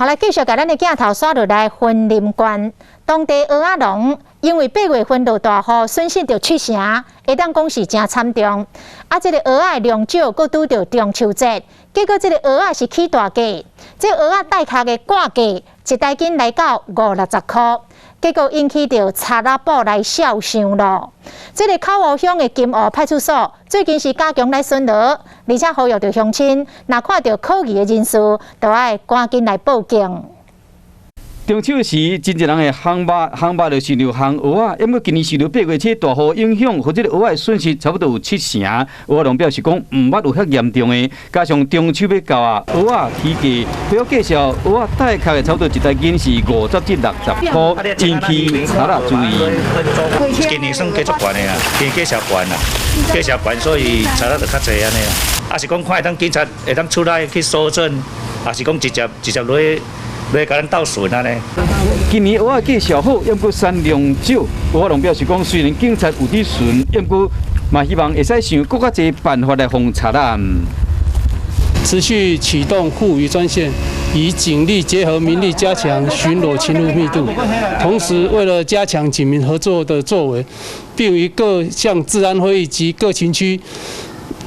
好來，繼續共咱的鏡頭煞落來雲林縣，當地蚵仔農因為8月份落大雨，損失著七成，會當講是誠慘重。啊，這個蚵仔量少，閣拄著中秋節，結果這個蚵仔是起大價，這蚵仔帶殼的掛價一大斤來到五六十箍，結果引起著賊仔寶來數想囉。這个口湖鄉的金湖派出所最近是加強來巡邏，而且呼籲著鄉親，若看著可疑的人士，就愛趕緊來報警。中秋時，真濟人會烘肉，烘肉就想著烘蚵仔。毋過今年受著八月初大雨影響，予這个蚵仔損失差不多有七成。蚵仔農表示講，毋捌有遐嚴重的，加上中秋欲到啊，蚵仔起價，比如介紹蚵仔帶殼的差不多一大斤是50至60箍，引起賊仔注意。今年算繼續懸的啊，今年價數懸啊，價數懸，所以賊仔就較濟按呢啦。啊是講看會當警察會當出來去搜證，抑是講直接直接落去來共咱鬥巡按呢。今年蚵仔價數好，毋過產量少。蚵仔農表示講，雖然警察有佇巡，毋過嘛希望會使想閣較濟辦法來防賊仔。持續啟動護漁專線，以警力結合民力加強巡邏勤務密度。同時，為了加強警民合作的作為，並於各項治安會議及各勤區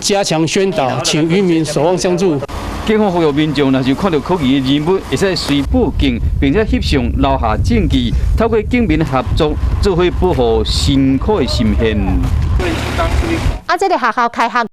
加強宣導，請漁民守望相助。警方呼籲民眾，若是看著可疑的人物，會使隨報警，並且翕相留下證據，透過警民合作，做伙保護辛苦的心獻。啊，這个學校開學。